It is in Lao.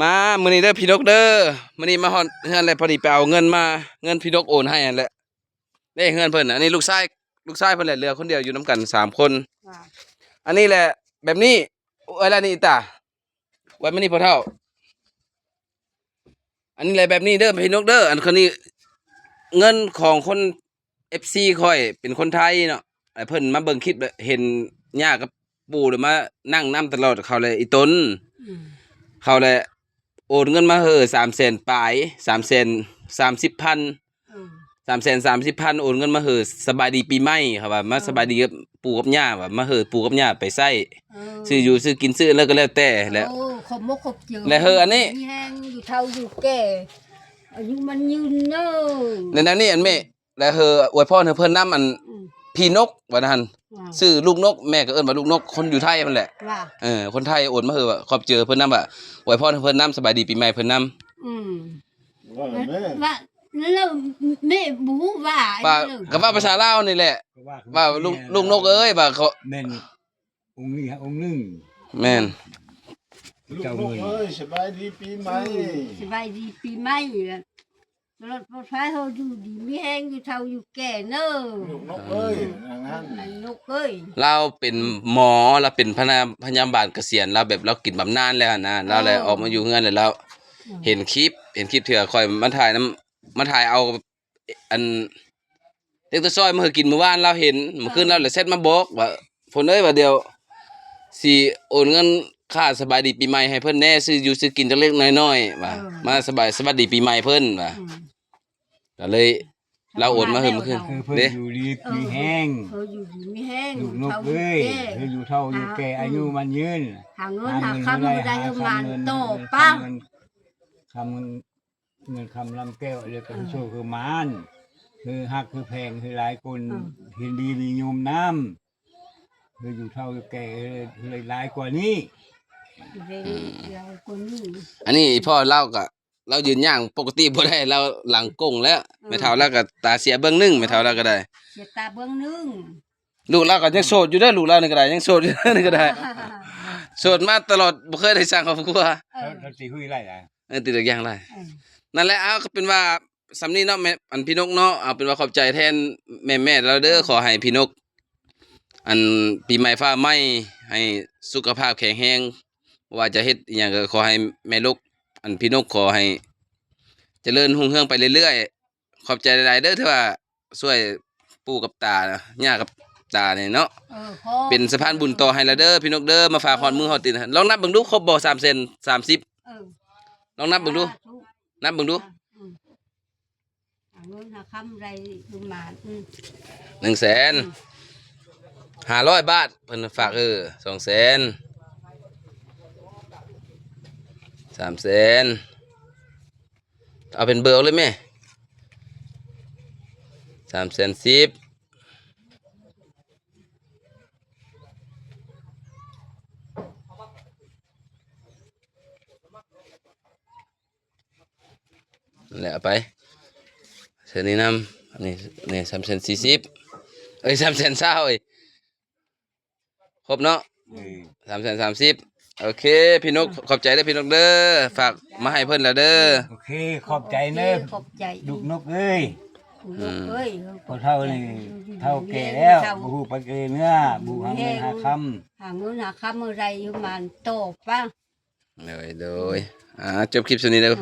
ມາມື້ນີ້ເດີພີ່ນົກເດີ ມື້ນີ້ມາຮອດເຮືອນແລ້ວ ພໍດີໄປເອົາເງິນມາ ເງິນພີ່ນົກໂອນໃຫ້ຫັ້ນແຫຼະ. ເດ້ເຮືອນເພິ່ນ ອັນນີ້ລູກຊາຍ ລູກຊາຍເພິ່ນແຫຼະ ເຫຼືອຄົນດຽວ ຢູ່ນຳກັນສາມຄົນ. ອັນນີ້ແຫຼະ ແບບນີ້ ເອື້ອຍລະນີ້ຕາ ໄວ້ມານີ້ພໍ່ເຖົ້າ. ອັນນີ້ແຫຼະ ແບບນີ້ເດີພີ່ນົກເດີ ອັນຄົນນີ້ເງິນຂອງຄົນ ເອັຟຊີຂ້ອຍເປັນຄົນໄທເນາະ ແລ້ວເພິ່ນມາເບິ່ງຄລິບ ເຫັນຍ່າກັບປູ່ ແລ້ວມານັ່ງນຳຕະຫຼອດ ເຂົາແລະອີ່ຕົນ ອືມ ເຂົາແລະໂອນເງິນມາໃຫ້ສາມແສນປາຍ ສາມແສນສາມສິບພັນ ເອີ ສາມແສນສາມສິບພັນ ໂອນເງິນມາໃຫ້ສະບາຍດີປີໃໝ່ ເຂົາວ່າມາ ເອີ ສະບາຍດີກັບປູ່ກັບຍ່າ ວ່າມາໃຫ້ປູ່ກັບຍ່າໄປໃຊ້ ເອີ ຊື້ຢູ່ຊື້ກິນ ຊື້ແລ້ວກໍແລ້ວແຕ່ແຫຼະ. ໂອ້ ຂອບມົກຂອບໃຈ ແລະເຮີອັນນີ້ ມີແຮງຢູ່ເຖົ້າຢູ່ແກ່ ອາຍຸໝັ້ນຍືນເດີ. ໃນນັ້ນນີ້ອັນແມ່ ແລະເຮີອວຍພອນໃຫ້ເພິ່ນນຳ ອັນ ອືມ ພີ່ນົກວ່ານັ້ນ ວ່າ ຊື່ລູກນົກ ແມ່ກໍເອີ້ນວ່າລູກນົກ ຄົນຢູ່ໄທຫັ້ນແຫຼະ ວ່າ ເອີ ຄົນໄທໂອນມາໃຫ້ ວ່າຂອບໃຈເພິ່ນນຳ ວ່າອວຍພອນໃຫ້ເພິ່ນນຳ ສະບາຍດີປີໃໝ່ເພິ່ນນຳ. ອືມ ວ່າແມ່ ວ່າ ແລ້ວແມ່ບໍ່ຮູ້ວ່າ ວ່າ ອັນນີ້ເລີຍ ກໍເວົ້າພາສາລາວນີ້ແຫຼະ ກໍວ່າ ວ່າລູກ ລູກນົກເອີຍ ວ່າເຂົາ ແມ່ນ ອົງນີ້ອົງໜຶ່ງ ແມ່ນ ເຈົ້າເອີຍ ສະບາຍດີປີໃໝ່ ອືມ ສະບາຍດີປີໃໝ່ ແລະຕະຫຼອດປອດໄພ ເຮົາຢູ່ດີມີແຮງ ຢູ່ເຖົ້າຢູ່ແກ່ເນີ ລູກນົກເອີຍ ອືມ ນາງນັ້ນ ລູກນົກເອີຍ ລາວເປັນໝໍ ລາວເປັນພະຍາ ພະຍາບານກະສຽນ ລາວແບບລາວກິນບຳນານແລ້ວຫັ້ນນະ ລາວແລະ ເອີ ອອກມາຢູ່ເຮືອນແລ້ວ ລາວ ອືມ ເຫັນຄລິບ ເຫັນຄລິບທີ່ຂ້ອຍມາຖ່າຍນຳ ມາຖ່າຍເອົາ ອັນ ເດັກຕົວຊອຍມາໃຫ້ກິນມື້ວານ ລາວເຫັນ ເອີ ມື້ຄືນລາວລະແຊັດມາບອກວ່າ ຝົນເອີຍ ວ່າດຽວຊິໂອນເງິນຄ່າສະບາຍດີປີໃໝ່ໃຫ້ເພິ່ນແດ່ ຊື້ຢູ່ຊື້ກິນຈັກເລັກນ້ອຍໆ ວ່າ ເອີ ມາສະບາຍ ສະຫວັດດີປີໃໝ່ເພິ່ນວ່າ ອືມ ກໍເລີຍ ລາວໂອນມາໃຫ້ມື້ຄືນ ເອີ ເພິ່ນເດ້ ຢູ່ດີມີແຮງ ເອີ ຢູ່ດີມີແຮງ ລູກນົກເອີຍ ເອີ ຢູ່ເຖົ້າຢູ່ແກ່ ອາ ອາຍຸໝັ້ນຍືນ ຫາເງິນຫາຄຳໃຫ້ໄດ້ ຫາເງິນໃຫ້ມັນໂຕປະ ເງິນຄຳ ເງິນຄຳລຳແກ້ວ ແລ້ວກໍ ເອີ ໃຫ້ໂຊກໃຫ້ໝານ ໃຫ້ຮັກໃຫ້ແພງ ໃຫ້ຫຼາຍຄົນ ເອີ ເຫັນດີນິຍົມນຳ ໃຫ້ຢູ່ເຖົ້າຢູ່ແກ່ ໃຫ້ຫຼາຍກວ່ານີ້ ອືມ ຫຼາຍກວ່ານີ້ ອັນນີ້ພໍ່ລາວກໍ ລາວຢືນຍ່າງປົກກະຕິບໍ່ໄດ້ ລາວຫຼັງກົງແລ້ວ ເອີ ແມ່ເຖົ້າລາວກໍຕາເສຍເບິ່ງໜຶ່ງ ແມ່ເຖົ້າລາວກໍໄດ້ ເສຍຕາເບິ່ງໜຶ່ງ ລູກລາວກໍຍັງໂສດຢູ່ເດີ ລູກລາວນີ້ກໍໄດ້ ຍັງໂສດຢູ່ເດີ ນີ້ກໍໄດ້ ໂສດມາຕະຫຼອດ ບໍ່ເຄີຍໄດ້ສ້າງຄອບຄົວ ເອີ ເຂົາຊິຫຸ້ຍຫຼາຍ ເອີ ຕິດທຸກຢ່າງຫຼາຍ ເອີ ນັ້ນແຫຼະ ເອົາ ກໍເປັນວ່າສ່ຳນີ້ເນາະ ແມ່ ອັນ ພີ່ນົກເນາະ ເອົາເປັນວ່າຂອບໃຈແທນແມ່ໆລາວເດີ ເອີ ຂໍໃຫ້ພີ່ນົກ ອັນ ປີໃໝ່ຟ້າໃໝ່ ໃຫ້ສຸຂະພາບແຂງແຮງ ບໍ່ວ່າຈະເຮັດອີ່ຫຍັງກໍຂໍໃຫ້ແມ່ລົກ ອັນ ພີ່ນົກ ຂໍໃຫ້ຈະເລີນຮຸ່ງເຮືອງໄປເລື້ອຍໆ ຂອບໃຈຫຼາຍໆເດີ ທີ່ວ່າຊ່ວຍປູ່ກັບຕາ ຍ່າກັບຕານີ້ເນາະ ເອີ ຂໍ ເປັນສະພານບຸນຕໍ່ໃຫ້ລະເດີ ພີ່ນົກເດີ ມາຝາກຮອດມືຮອດຕີນ ລອງນັບເບິ່ງດູ ຄົບບໍ່ ສາມແສນສາມສິບ ເອີ ລອງນັບເບິ່ງດູ ສາທຸ ນັບເບິ່ງດູ ອືມ ຫາເງິນຫາຄຳໄດ້ປະມານ ອືມ ໜຶ່ງແສນ ອືມ ຫ້າຮ້ອຍບາດ ເພິ່ນຝາກ ເອີ ສອງແສນ ສາມແສນ ເອົາເປັນເບີເອົາເລີຍແມ່ ສາມແສນສິບ ນັ້ນແຫຼະ ເອົາໄປ ເຊິ່ນນີ້ນຳ ອັນນີ້ ນີ້ ສາມແສນສີ່ສິບ ເອີຍ ສາມແສນຊາວ ເອີຍ ຄົບເນາະ ເອີ ສາມແສນສາມສິບ ໂອເຄ ພີ່ນົກ ເອີ ຂອບໃຈເດີ ພີ່ນົກເດີ ຝາກມາໃຫ້ເພິ່ນແລ້ວເດີ ໂອເຄ ຂອບໃຈເດີ ໂອເຄ ຂອບໃຈ ລູກນົກເອີຍ ລູກນົກເອີຍ ອືມ ພໍ່ເຖົ້ານີ້ເຖົ້າແກ່ແລ້ວ ເຖົ້າ ບໍ່ຮູ້ໄປເກີດເມືອ ບໍ່ຫາເງິນຫາຄຳ ຫາເງິນຫາຄຳເມື່ອໃດຢູ່ມານຕໍ່ປະ ໂດຍ ໂດຍ ອ່າ ຈົບຄລິບສ່ຳນີ້ເດີ ອືມ